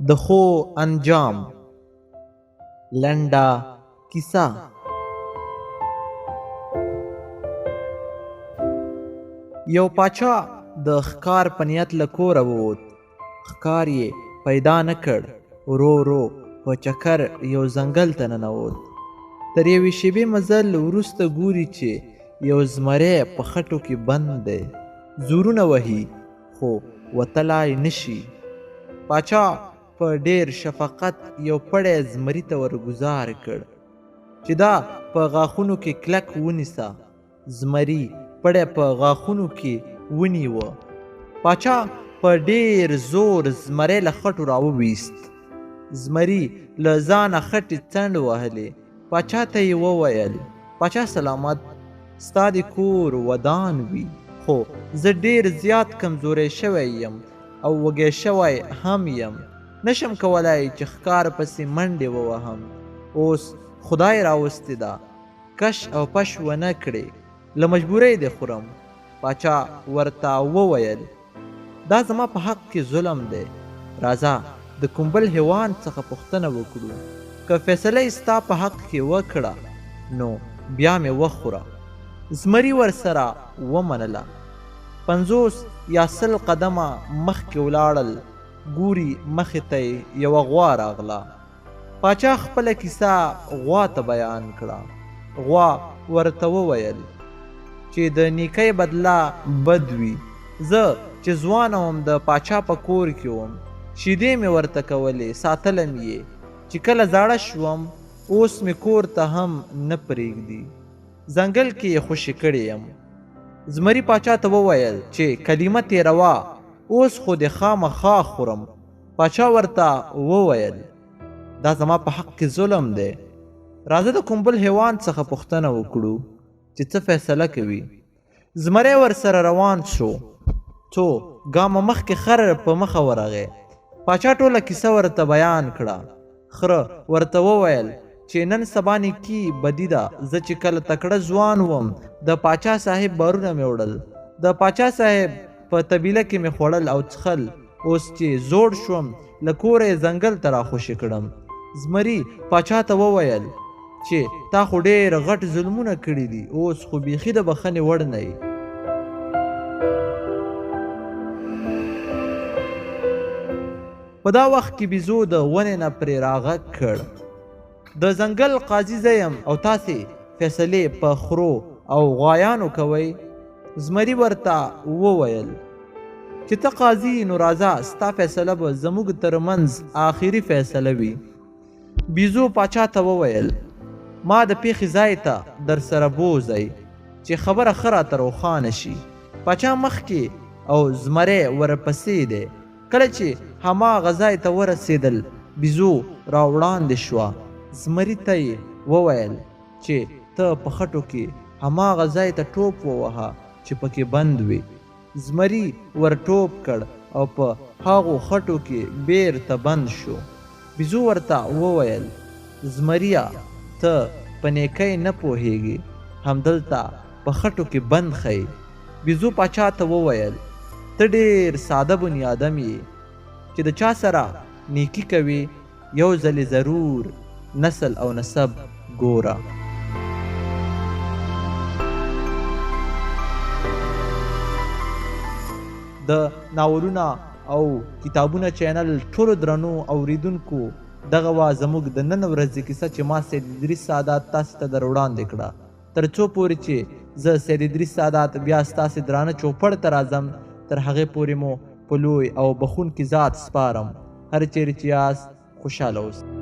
د ښو انجام. لنډه کیسه. یو پاچا د ښکار په نیت له کوره ووت. ښکار یې پیدا نه کړ. ورو ورو په چکر یو ځنګل ته ننوت. تر یوې شیبې مزل وروسته ګوري چې یو زمری په خټو کې بند دی، زورونه وهي خو وتلای نشي. پاچا په ډیر شفقت یو پړی زمري ته ورګوزار کړ چې دا په غاښونو کې کلک ونیسه. زمري پړی په غاښونو کې ونیوه. پاچا په ډیر زور زمری له خټو راوویست. زمري له ځانه خټې څنډ وهلې. پاچا ته یې وویل: پاچا سلامت، ستا د کور ودان وي، خو زه ډیر زیات کمزوری شوی یم او وږی شوی هم یم. نشم کولای چې ښکار پسې منډې ووهم. اوس خدای راوستې ده، کش او پش ونه کړې، له مجبورۍ دې خورم. پاچا ورته وویل: دا زما په حق کې ظلم دی. راځه د کوم بل حیوان څخه پوښتنه وکړو، که فیصله یې ستا په حق کې وکړه نو بیا مې وخوره. زمري ورسره ومنله. 50 یا 100 قدمه مخکې ولاړل، ګوري مخې ته یې یوه غوا راغله. پاچا خپله کیسه غوا ته بیان کړه. غوا ورته وویل چې د نیکۍ بدله بد وي. زه چې ځوانه وم د پاچا په کور کې وم، شیدې مې ورته کولې، ساتلم یې. چې کله زاړه شوم اوس مې کور ته هم نه پرېږدي، ځنګل کې یې خوشې کړې یم. زمري پاچا ته وویل چې کلمه تېروه، اوس خو دې خامخا خورم. پاچا ورته وویل: دا زما په حق کې ظلم دی. راځه د کوم بل حیوان څخه پوښتنه وکړو چې څه فیصله کوي. زمری ورسره روان شو. څو ګامه مخکې خر په مخه ورغی. پاچا ټوله کیسه ورته بیان کړه. خره ورته وویل چې نن سبا نیکي بدي ده. زه چې کله تکړه ځوان وم د پاچا صاحب بارونه مې وړل، د پاچا صاحب په طبیله کې مې خوړل او څښل. اوس چې زوړ شوم له کوره یې ځنګل ته راخوشې کړم. زمري پاچا ته وویل چې تا خو ډېر غټ ظلمونه کړي دي، اوس خو بیخي د بخښنې وړ نه یې. په دا وخت کې بیزو د ونې نه پرې راغږ کړ: د ځنګل قاضي زه یم او تاسې فیصلې په خرو او غوایانو کوئ. زمري ورته وویل چې ته قاضي نو راځه، ستا فیصله به زموږ تر منځ آخري فیصله وي. بیزو پاچا ته وویل: ما د پیښې ځای ته در سره بوځئ چې خبره ښه راته روښانه شي. پاچا مخکې او زمری ورپسې دی. کله چې هماغه ځای ته ورسېدل، بیزو را وړاندې شوه. زمري ته یې وویل چې ته په خټو کې هماغه ځای ته ټوپ ووهه چې پکې بند وي. زمري ور ټوپ کړ او په هغو خټو کې بیرته بند شو. بیزو ورته وویل: زمریه، ته په نیکۍ نه پوهېږې، همدلته په خټو کې بند ښیې. بیزو پاچا ته وویل: ته ډېر ساده بنیادم یې، چې د چا سره نیکي کوې یو ځلې ضرور نسل او نسب ګوره. د ناولونه او کتابونه چینل ټولو درنو اوریدونکو، دغه وه زموږ د نن ورځې کیسه چې ما سید ادریس سادات تاسې ته در وړاندې کړه. تر څو پورې چې زه سید ادریس سادات بیا ستاسې درانه چوپړ ته راځم، تر هغې پورې مو په لوی او بخښونکي ذات سپارم. هر چیرې چې یاست خوشحاله اوسئ.